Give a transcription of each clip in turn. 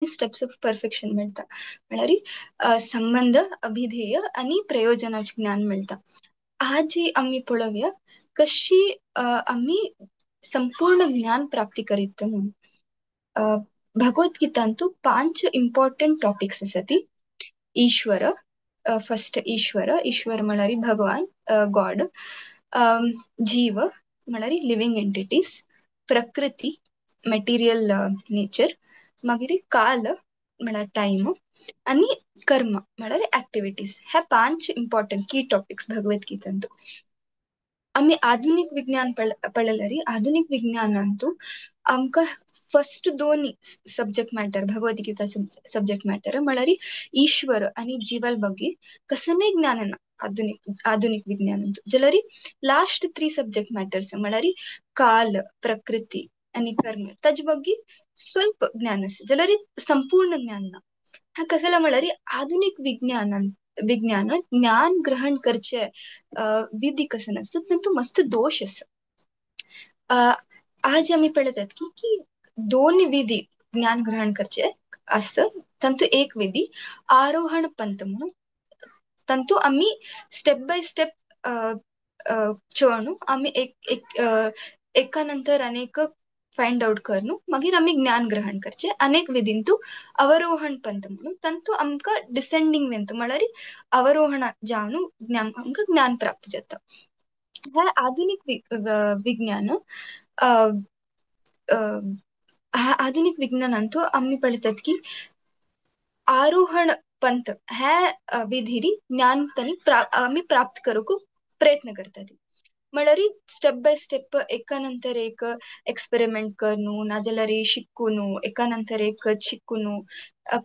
Steps of perfection मेळटा, म्हळ्यार संबंध, अभिधेय आनी प्रयोजनाचें ज्ञान मेळटा. आजी आमी पळोवया कशी आमी संपूर्ण ज्ञान प्राप्ती करीत म्हणून. भगवद्गीतांतु 5 इम्पॉर्टंट टॉपिक्स आसा ती. ईश्वर, फर्स्ट ईश्वर, ईश्वर म्हळ्यार भगवान, गॉड, जीव म्हळ्यार लिव्हिंग एंटिटीज, प्रकृती मटेरियल नेचर, मागीर काल म्हळ्यार टायम आनी कर्म म्हळ्यार ऍक्टिव्हिटीज. हे 5 इम्पॉर्टंट की टॉपिक्स भगवद्गीतांतु. आमी आधुनीक विज्ञान पळयल्यार आधुनीक विज्ञानांतु आमकां first 2 subject matter, Bhagavad Gita subject matter म्हळ्यार ईश्वर आनी जीवाल ಬಗ್ಗೆ कसलें ज्ञान ना आधुनीक विज्ञानांतु. जाल्यार लास्ट 3 सब्जेक्ट मॅटर्स म्हळ्यार काल, प्रकृती आनी कर्म ताजे ಬಗ್ಗೆ ಸ್ವಲ್ಪ ज्ञान आसा, जाल्यार संपूर्ण ज्ञान ना. हा कसला म्हळ्यार आधुनीक विज्ञान ज्ञान ग्रहण करचे विधी कसं आसता तातूंत मस्त दोश आसा. आज आमी पळयतात की 2 विधी ज्ञान ग्रहण करचे आसा, तातूंत एक विधी आरोहण पंथ म्हणून, तातूंत आमी स्टेप बाय स्टेप चोळनु आमी एक एक एका नंतर अनेक फायंड आउट करून मागीर आमी ज्ञान ग्रहण करचे. अनेक विधींतु अवरोहण पंथ म्हणून, तातूंत आमकां डिसेंडींग वेंतु म्हळ्यार अवरोहण जावन आमकां ज्ञान प्राप्त जाता. हे आधुनीक विज्ञान आधुनीक विज्ञानांतु आमी पळयतात की आरोहण पंथ ह्या विधीरी ज्ञान तांणी आमी प्राप्त करूंक प्रयत्न करतात. म्हळ्यार स्टेप बाय स्टेप एका नंतर एक एक्सपेरिमेंट करून, नाजाल्यार शिकून, एका नंतर एक शिकून,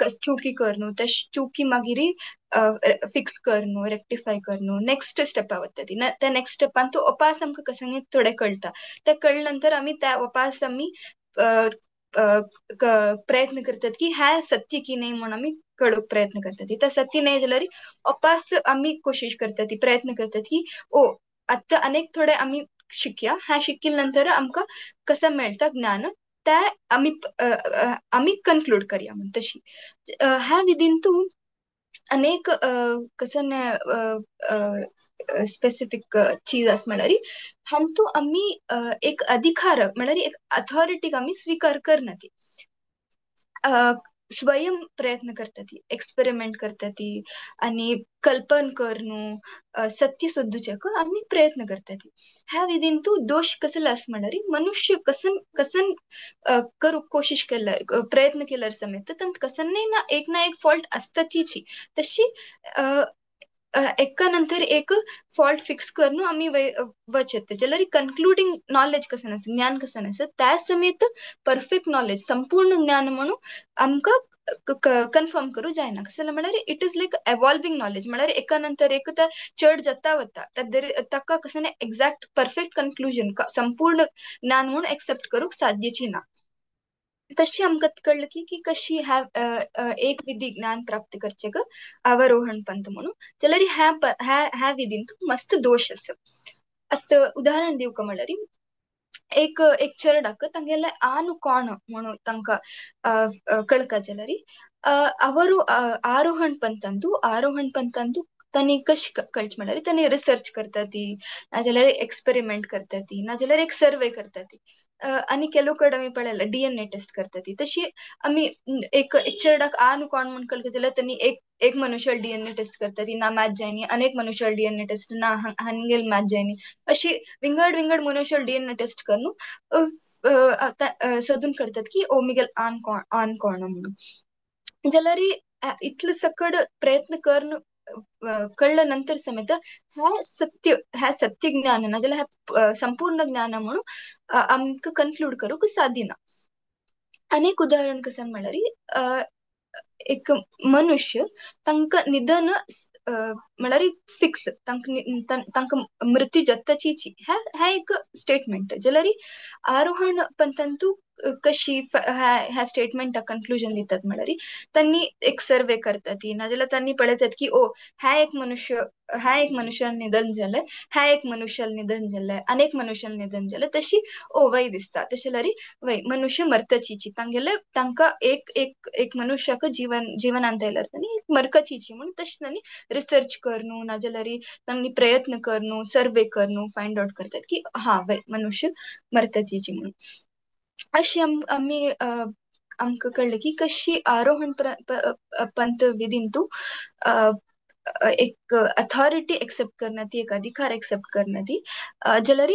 चुकी करून, त्या चुकी मागीर फिक्स करून, रेक्टिफाय करून नेक्स्ट स्टेपा वता ती. त्या नेक्स्ट स्टेपान तो अपास आमकां कसंय थोडें कळटा, ते कळ्ळे नंतर आमी त्या अपास आमी प्रयत्न करतात की ह्या सत्य की न्हय म्हूण आमी कळूंक प्रयत्न करतात. त्या सत्य न्हय जाल्यार अपास आमी कोशिश करतात, प्रयत्न करतात की ओ आतां अनेक थोडे आमी शिकया, ह्या शिकिल नंतर आमकां कसं मेळटा ज्ञान त्या आमी आमी कन्क्लूड करया म्हण. तशी ह्या विधींतु अनेक कसं स्पेसिफीक चीज आसा म्हळ्यार हांतू आमी एक अधिकार म्हळ्यार एक अथॉरिटीक आमी स्विकार करना, ती स्वयं प्रयत्न करता ती, एक्सपेरिमेंट करता ती आनी कल्पन करून सत्य सोदूच्याक आमी प्रयत्न करता ती. ह्या विधींतु दोश कसलो आसा म्हळ्यार मनुष्य कसन कसन करूंक कोशिश केल्यार, प्रयत्न केल्यार समेत तांत कसनय ना एक ना एक फॉल्ट आसताचीच. तशी एका नंतर एक फॉल्ट फिक्स करून आमी वचत जाल्यार कन्क्लुडींग नॉलेज कसं आसा, ज्ञान कसं आसा, त्या समेत परफेक्ट नॉलेज, संपूर्ण ज्ञान म्हणून आमकां कन्फर्म करूं जायना. कसं म्हळ्यार it is like evolving knowledge, म्हळ्यार एका नंतर एक त्या चड जाता वता ताका कसं एक्झॅक्ट परफेक्ट कन्क्लुजन, संपूर्ण ज्ञान म्हणून एक्सेप्ट करूंक साध्यची ना. तशी आमकां कळ्ळें की कशी ह्या एक विधी ज्ञान प्राप्त करचें अवरोहण पंथ म्हणून, जाल्यार ह्या ह्या विधींत मस्त दोश आसा. आतां उदाहरण दिवका म्हळ्यार एक एक चेरडाक तांगेले आनु कोण म्हणून तांकां कळका जाल्यार ಅವರು आरोहण पंथांतु तांणी कशें कळचें म्हळ्यार तांणी रिसर्च करता ती, नाजाल्यार एक्सपेरिमेंट करता ती, नाजाल्यार एक सर्वे करता ती. आनी ಕೆಲವು कडेन आमी पळयला DNA test करता ती. तशी आमी एक चेरडाक आनु कोण म्हूण कळका जाल्यार तांणी एक एक मनुष्याला DNA test करता ती, ना मॅच जायनी, अनेक मनुष्याला DNA test ना हांगेल मॅच जायनी, अशी विंगड विंगड मनुष्याला DNA test करून सोदून करतात की ओ मिगेल आन कोण म्हणून. जाल्यार इतले सकड प्रयत्न करून कळ्ळ नंतर समेत ह्या सत्य, ह्या सत्य ज्ञान नाजाल्यार ह्या संपूर्ण ज्ञान म्हणून आमकां कन्क्लूड करूंक सादिना. अनेक उदाहरण कसं म्हळ्यार एक मनुष्य तांकां निधन म्हळ्यार फिक्स, तांकां मृत्यू जाताचीची हें एक स्टेटमेंट. जाल्यार आरोहण पंथांतू कशी ह्या स्टेटमेंटाक कन्क्लुजन दितात म्हळ्यार तांणी एक सर्वे करतात, नाजाल्यार तांणी पळयतात की ओ ह्या एक मनुष्य, ह्या एक मनुष्यान निधन जालें, ह्या एक मनुष्यान निधन जालें, अनेक मनुष्यान निधन जालें, तशी ओ वय दिसता. तशें जाल्यार वय मनुष्य मरतचीची, तांगेले तांकां एक एक एक मनुष्याक जीवन जीवनांत आयल्यार तांणी मरकचीची म्हणून तशें तांणी रिसर्च करून नाजाल्यार तांणी प्रयत्न करून सर्वे करून फायंड आवट करतात की हा वय मनुष्य मरतचीची म्हणून. अशी आमी आमकां कळ्ळें की कशी आरोहण पंथ विधींतू एक अथॉरिटी एक्सेप्ट करना ती, एक अधिकार एक्सेप्ट करना ती, जाल्यार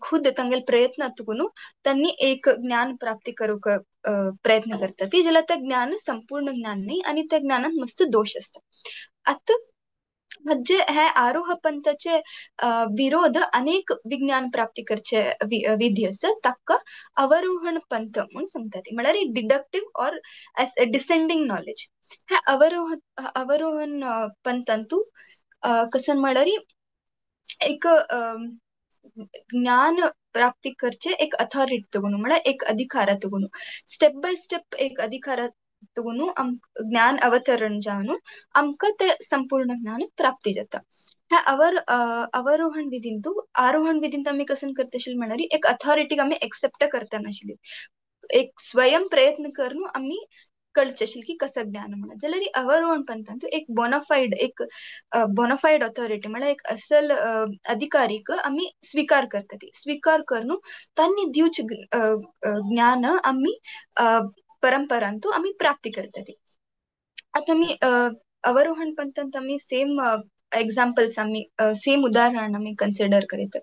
खुद तांगेले प्रयत्न तुगून तांणी एक ज्ञान प्राप्ती करूंक प्रयत्न करता ती, जाल्यार तें ज्ञान संपूर्ण ज्ञान न्ही आनी त्या ज्ञानांत मस्त दोश आसता. आतां म्हणजे हे आरोह पंथाचे विरोध अनेक विज्ञान प्राप्ती करचे विधी आसा ताका अवरोहण पंथ म्हूण सांगतात, म्हळ्यार डिडक्टीव ऑर डिसेंडींग नॉलेज. हे अवरोहण पंथांतू कसन म्हळ्यार एक ज्ञान प्राप्ती करचे एक अथॉरिटी तगून, म्हळ्यार एक अधिकार तगून, स्टेप बाय स्टेप एक अधिकार तगून ज्ञान अवतरण जावन आमकां ते संपूर्ण ज्ञान प्राप्ती जाता. ह्या अवरोहण विधींतू आरोहण विधींत आमी कसन करता आशिल्ली म्हळ्यार एक अथॉरिटीक आमी एक्सेप्ट करता नाशिल्ली, एक स्वयं प्रयत्न करून आमी कळचें आशिल्लें की कसो ज्ञान म्हणून. जाल्यार अवरोहण पंथांत एक बोनाफायड, एक बोनाफायड ऑथॉरिटी म्हळ्यार एक असल अधिकारीक आमी स्विकार करता, ती स्विकार करून तांणी दिवचें ज्ञान आमी परंपरांतू आमी प्राप्ती करता ती. आतां आमी अवरोहण पंथांत आमी सेम एग्जाम्पल्स आमी सेम उदाहरण आमी कन्सिडर करीत.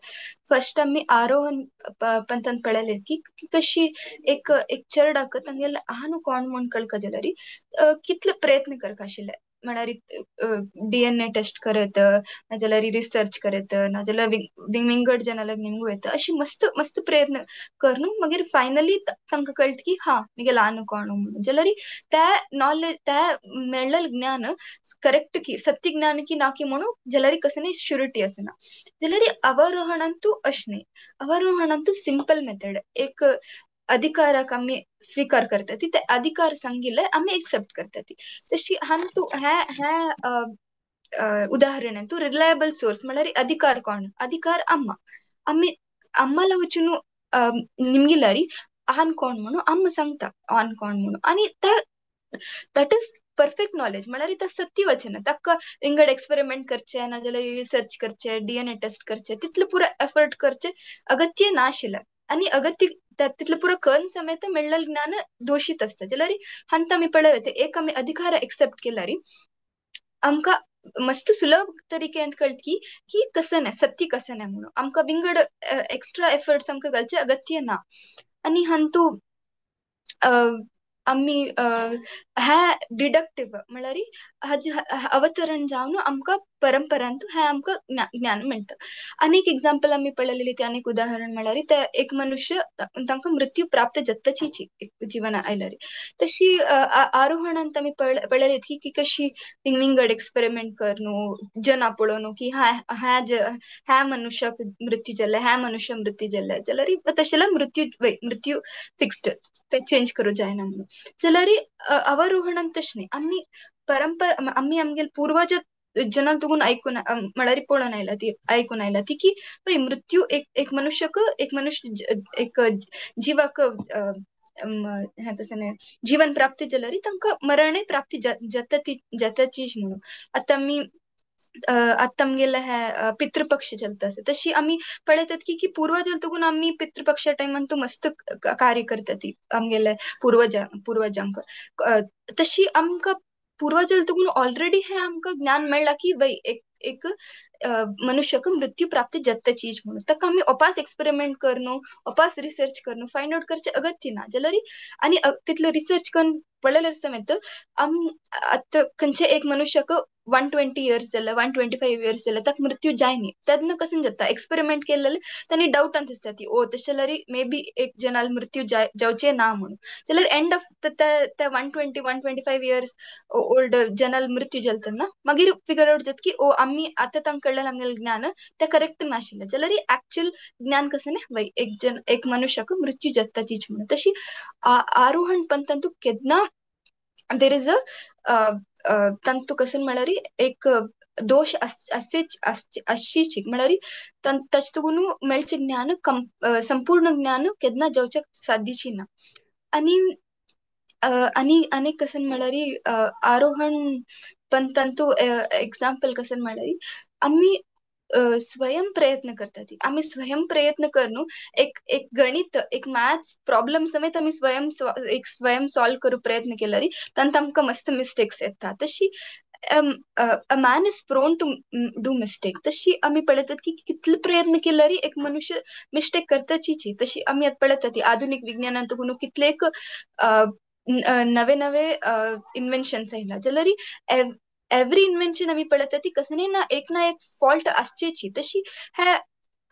फर्स्ट आमी आरोहण पंथान पळयलें की कशी एक एक चेरडाक तांगेले आहान कोण म्हूण कळका जाल्यार कितले प्रयत्न करपा आशिल्ले, म्हळ्यार DNA test करत, नाजाल्यार रिसर्च करत, नाजाल्यार विंगड जनालक निमगू येता, अशी मस्त मस्त प्रयत्न करून मागीर फायनली तांकां कळटा की हा मुगे ल्हान कोण म्हणून. जाल्यार त्या नॉलेज, त्या मेळ्ळेलें ज्ञान करेक्ट की सत्य ज्ञान की ना की म्हणून जाल्यार कसली श्युरिटी आसना. जाल्यार अवरोहणांतू अशें न्ही, अवरोहणांतू सिंपल मेथड, एक अधिकाराक आमी स्विकार करता ती, ते अधिकार सांगिल्ले आमी एक्सेप्ट करता ती. तशी हांतू हें हें उदाहरणांतू रिलायबल सोर्स म्हळ्यार अधिकार कोण, अधिकार अम्मा. आमी अम्माला वचून निमगिल्यार आन कोण म्हणून अम्मा सांगता आन कोण म्हणून, आनी that is perfect knowledge म्हळ्यार ते सत्य वचन, ताका विंगड एक्सपेरिमेंट करचे नाजाल्यार रिसर्च करचे, DNA test करचे, तितले पुरो एफर्ट करचे अगत्य नाशिल्लें आनी अगत्य तितलें पुरो कर्ण समेत मेळ्ळेलें ज्ञान दोशीत आसता. जाल्यार हांत आमी पळयत एक आमी अधिकार एक्सेप्ट केल्यार आमकां मस्त सुलभ तरिकेन कळटा की की कसं नाही, सत्य कसं नाही म्हणून आमकां विंगड एक्स्ट्रा एफर्ट्स आमकां घालचे अगत्य ना. आनी हांतू आमी हें डिडक्टीव म्हळ्यार हाजे अवतरण जावन आमकां परंपरांतू हें आमकां ज्ञान मेळटा. आनी एक एग्जाम्पल आमी पळयलेली ती आनी एक उदाहरण म्हळ्यार ते एक मनुष्य तांकां मृत्यू प्राप्त जाताची जिवना आयल्यार. तशी आरोहणांत आमी पळयली की कशी विंगड एक्सपेरिमेंट करून जना पळोवन की ह्या ह्या मनुष्याक मृत्यू जाल्ले, ह्या मनुष्य मृत्यू जाल्ले, जाल्यार तशें मृत्यू मृत्यू फिक्स्ड ते चेंज करूं जायना म्हणून. जाल्यार अवरोहणांत तशें न्ही, आमी परंपरा आमी आमगेले पूर्वज जनां तुगून आयकून म्हळ्यार पळोवन आयला ती, आयकून आयला ती की मृत्यू एक एक मनुष्यक एक मनुष्य एक जिवाक हें तशें जीवन प्राप्ती जाल्यार तांकां मरणय प्राप्ती जाता ती जाताची म्हणून. आतां आमी आतां आमगेले हे पितृपक्ष चलता आसा, तशी आमी पळयतात की पूर्वज तुगून आमी पितृपक्षा टायमान तूं मस्त कार्य करता ती आमगेले पुर्वजांक. तशी आमकां पूर्वजल तुगून ऑलरेडी हें आमकां ज्ञान मेळ्ळां की वय एक एक मनुष्याक मृत्यू प्राप्ती जाताचीच म्हणून. ताका आमी अपास एक्सपेरिमेंट करून, अपास रिसर्च करून फायंड आउट करचे अगत्य ना. जाल्यार आनी तितलो रिसर्च करून पळयल्यार समेत आम आतां खंयचे एक मनुष्याक 120 इयर्स जाले, 125 इयर्स जाले, ताका मृत्यू जायनी तेन्ना कशें जाता? एक्सपेरिमेंट केलेले तांणी डावटान दिसता ती ओ तशें जाल्यार मे बी एक जनाल मृत्यू जावचे ना म्हणून. जाल्यार एंड ऑफ त्या 120 125 इयर्स ओल्ड जनाल मृत्यू जाता तेन्ना मागीर फिगर आउट जाता की ओ आमी आतां तांकां कडल्यान आमगेलें ज्ञान तें करेक्ट नाशिल्लें. जाल्यार एक्चुअल ज्ञान कशें न्ही वय एक जन एक मनुष्याक मृत्यू जाताचीच म्हणून. तशी आरोहण पंथांतू केन्ना there is a तांतू कशें म्हळ्यार एक दोश आसचीच म्हळ्यार ताचे तुगून मेळचें ज्ञान संपूर्ण ज्ञान केन्ना जावच्याक साध्यची ना. आनी आनी आनीक कशें म्हळ्यार आरोहण पंथांतू एग्जाम्पल कशें म्हळ्यार आमी स्वयं प्रयत्न करतात. आमी स्वयं प्रयत्न करून एक एक गणित एक मॅथ्स प्रॉब्लम समेत आमी स्वयं एक स्वयं सॉल्व करूं प्रयत्न केल्यार तांत आमकां मस्त मिस्टेक्स येता. तशी a man is prone to do mistake. तशी आमी पळयतात की कितले प्रयत्न केल्यार एक मनुष्य मिस्टेक करताचीच. तशी आमी आतां पळयतात आधुनीक विज्ञानांत कितलेक नवे नवे इन्व्हेन्शन्स आयला. जाल्यार एवरी इन्व्हेन्शन आमी पळयता ती कसनी ना एक फॉल्ट आसचेची. तशी हे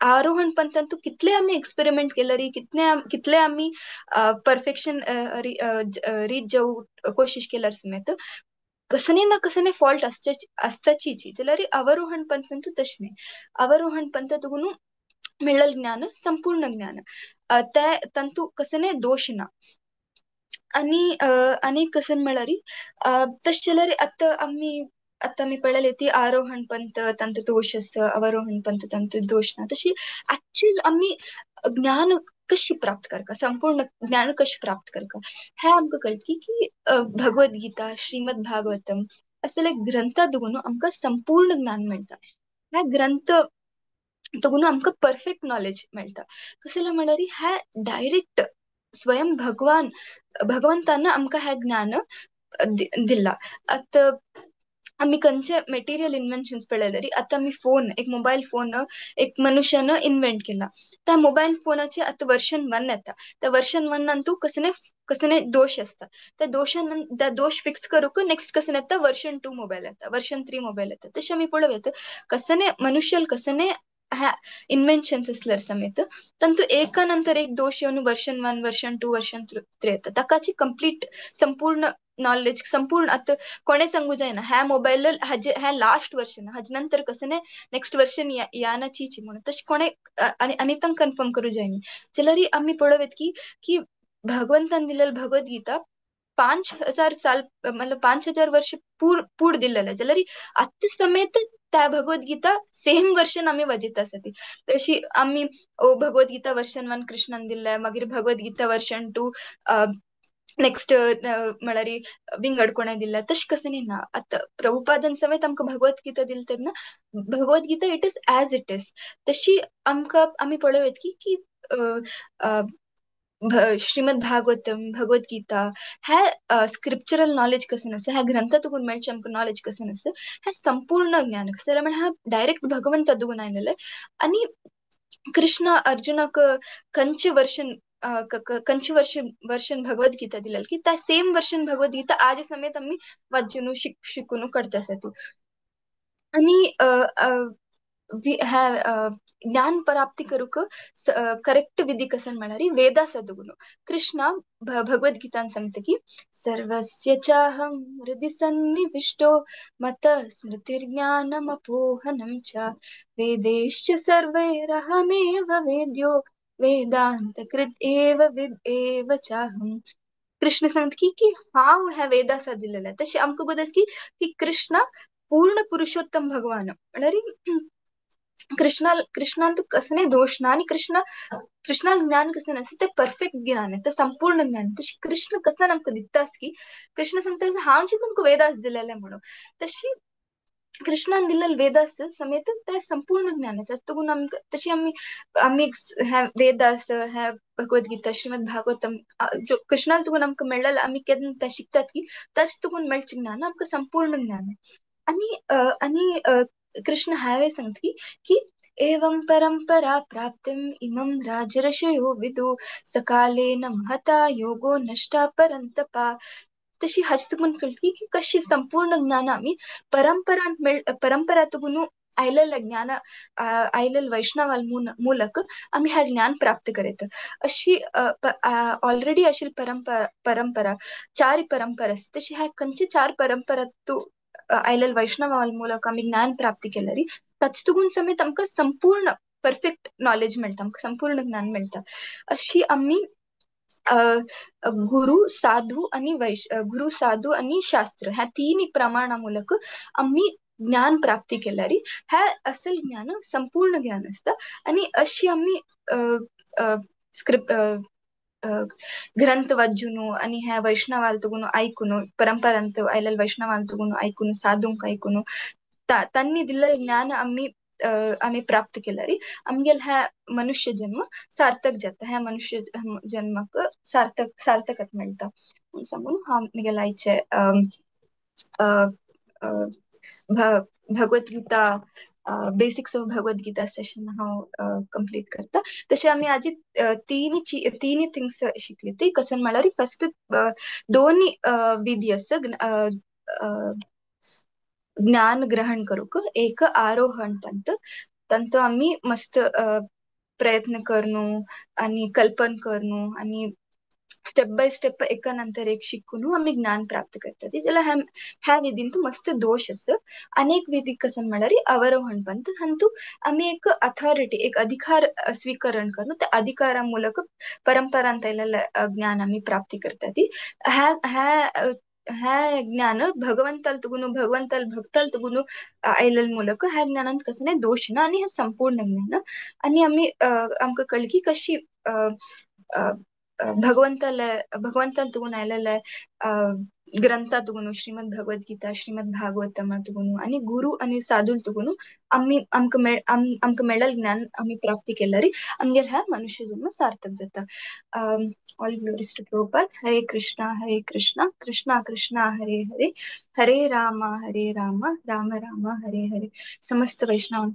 आरोहण पंथांतू कितले आमी एक्सपेरिमेंट केल्यार कितले आमी परफेक्शन रीच जावं कोशिश केल्यार समेत कसने ना कसने फॉल्ट आसताचीच. जाल्यार अवरोहण पंथांतू तशें न्ही. अवरोहण पंथ तुगून मेळ्ळेलें ज्ञान संपूर्ण ज्ञान ते तांतू कसने दोश ना. आनी आनी कशें म्हळ्यार तशें जाल्यार आतां आमी पळयलें ती आरोहण पंथ तांतू दोश आसा, अवरोहण पंथ तांतू दोश ना. तशी एक्चुअल आमी ज्ञान कशी प्राप्त करका, संपूर्ण ज्ञान कशें प्राप्त करका हें आमकां कळटा की भगवद्गीता, श्रीमद भागवतम असले ग्रंथा दुगून आमकां संपूर्ण ज्ञान मेळटा. ह्या ग्रंथ तुगून आमकां परफेक्ट नॉलेज मेळटा. कसलें म्हळ्यार हें डायरेक्ट स्वयं भगवान भगवंतान आमकां हें ज्ञान दिलां. आतां आमी खंयचे मटेरियल इन्व्हेन्शन्स पळयल्यार आतां आमी फोन एक मोबायल फोन एक मनुष्यान इन्व्हेंट केला. त्या मोबायल फोनाचे आतां वर्शन 1 येता. त्या वर्शन 1 तूं कसने कसने दोश आसता. त्या दोशान त्या दोश फिक्स करूंक नेक्स्ट कसने येता वर्शन 2 मोबायल येता, वर्शन 3 मोबायल येता. तशें आमी पळोवं येता कसने मनुष्याल कसने ह्या इन्व्हेन्शन्स आसल्यार समेत तांतू एका नंतर एक दोश येवन वर्शन 1 वर्शन 2 वर्शन 3 येता. ताकाची कंप्लीट संपूर्ण नॉलेज संपूर्ण आतां कोणें सांगू जायना ह्या मोबायल हाजे ह्या लास्ट वर्शन हाजे नंतर कसने नेक्स्ट वर्शन यानाचीच म्हणून तशें कोणें आनी आनी तांकां कन्फर्म करूं जायना. जाल्यार आमी पळोवं की की भगवंतान दिलेली भगवद्गीता 5000 साल मतलब 5000 वर्ष पूर दिलेलें. जाल्यार आतां समेत त्या भगवद्गीता सेम वर्शन आमी वाजयता आसा ती. तशी आमी ओ भगवद्गीता वर्शन 1 कृष्णान दिल्लें, मागीर भगवद्गीता वर्शन 2 नेक्स्ट म्हळ्यार विंगड कोणें दिल्लें, तशें कशें ना. आतां प्रभुपादान समेत आमकां भगवद्गीता दिली तेन्ना Bhagavad Gita it is as it is. तशी आमकां आमी पळोवं येता की की श्रीमद भागवतम, भगवद्गीता ह्या स्क्रिप्चरल नॉलेज कशें आसा, ह्या ग्रंथा तुगून मेळचें आमकां नॉलेज कशें आसा, हें संपूर्ण ज्ञान कशें जाल्यार म्हळ्यार ह्या डायरेक्ट भगवंता दुगून आयलेलें. आनी कृष्ण अर्जुनाक खंयचें वर्शन खंयचें वर्शन भगवद्गीता दिलेलें की त्या सेम वर्शन भगवद्गीता आज समेत आमी वाचून शिकून करता आसा ती. आनी ह्या ज्ञान प्राप्ती करूंक करेक्ट विधी कशें म्हळ्यार वेदा सदगुण. कृष्ण भगवद्गीतान सांगता की सर्वस्य चाहं हृदि सन्निविष्टो मत स्मृतिर्ज्ञानमपोहनं च वेदेश्च सर्वैरहमेव वेद्यो वेदांतकृत एव विद एव चाहं. कृष्ण सांगता की की हांव ह्या वेदासा दिलेलें. तशें आमकां गोदस की की कृष्ण पूर्ण पुरुषोत्तम भगवान म्हळ्यार कृष्णान तू कसने दोष ना आणि कृष्णाल ज्ञान कसं नसतं ते परफेक्ट ज्ञान आहे, ते संपूर्ण ज्ञान. तशी कृष्ण कसं आमकां दितास की कृष्ण सांगता हांव जी तुमकां वेदास दिलेलें म्हणून. तशी कृष्णान दिलेले वेदास समेत ते संपूर्ण ज्ञान आहे. तुगून आमकां तशी आमी आमी ह्या वेदास ह्या भगवद्गीता श्रीमद भागवतम जो कृष्णान तुगून आमकां मेळ्ळेलें आमी केन्ना ते शिकतात की ताचे तुगून मेळचें ज्ञान आमकां संपूर्ण ज्ञान आहे. आनी आनी कृष्ण हांवें सांगतली की एवं परंपरा प्राप्तिम इमं राजर्षयो विदु सकालेन महता योगो नष्टा परंतपा. तशी हाचे तुकून कळटली की कशी संपूर्ण ज्ञान आमी परंपरांत परंपरा तुगून आयलेले ज्ञान आयलेले वैष्णवाल ಮೂಲಕ आमी हा ज्ञान प्राप्त करत. अशी ऑलरेडी अशी परंपरा परंपरा चार परंपरा आसता, तशी ह्या खंयचे चार परंपरा तूं आयलेले वैष्णवाल ಮೂಲಕ आमी ज्ञान प्राप्ती केल्यारी ताचे तुगून समेत आमकां संपूर्ण परफेक्ट नॉलेज मेळटा, आमकां संपूर्ण ज्ञान मेळटा. अशी आमी गुरु साधू आणि गुरु साधू आणि शास्त्र ह्या तिन्ही प्रमाणा ಮೂಲಕ आमी ज्ञान प्राप्ती केल्यारी ह्या असल ज्ञान संपूर्ण ज्ञान असता. आणि अशी आमी स्क्रिप्ट ग्रंथ वाचून आणि ह्या वैष्णवाल तुगून ऐकून परंपरांत आयलेले वैष्णवाल तुगून ऐकून साधूंक ऐकून तांनी दिल्लें ज्ञान आमी आमी प्राप्त केल्यारी आमगेल ह्या मनुष्य जन्म सार्थक जाता, ह्या मनुष्य जन्माक सार्थकत मेळटा म्हणून सांगून हांव म्हगेल्या आयचे Bhagavad Gita basics of Bhagavad Gita session हांव कंप्लीट करता. तशें आमी आजी तिनी थिंग्स शिकली ती कसन म्हळ्यार फर्स्ट दोन विधी आसा ज्ञान ग्रहण करूक, एक आरोहण पंथ तांतू आमी मस्त प्रयत्न करून आणि कल्पन करून आणि स्टेप बाय स्टेप एका नंतर एक शिकून आमी ज्ञान प्राप्त करतात. जाल्यार ह्या विधींत मस्त दोश आसा. अनेक विधी कसन म्हळ्यार अवरोहण पंथ हातूंत आमी एक अथॉरिटी एक अधिकार स्वीकरण करून त्या अधिकारा ಮೂಲಕ परंपरांत आयलेलें ज्ञान आमी प्राप्ती करतात. ह्या ह्या ह्या ज्ञान भगवंताल तुगून भगवंताल भक्ताल तुगून आयलेले ಮೂಲಕ ह्या ज्ञानांत कसले दोश ना आणि हे संपूर्ण ज्ञान. आणि आमी आमकां कळ्ळें की कशी भगवंताले भगवंताल तुगून आयलेले ग्रंथा तुगून श्रीमद भगवद्गीता श्रीमद भागवतमा तुगून आणि गुरु आणि साधूल तुगून आमी आमकां आमकां मेळ्ळेलें ज्ञान आमी प्राप्ती केल्यारी आमगेल ह्या मनुष्य जन्म सार्थक जाता. All glories to Prabhupada. Hare Krishna Krishna Krishna Hare Hare, Hare Rama Rama Rama Hare Hare. समस्त वैष्णव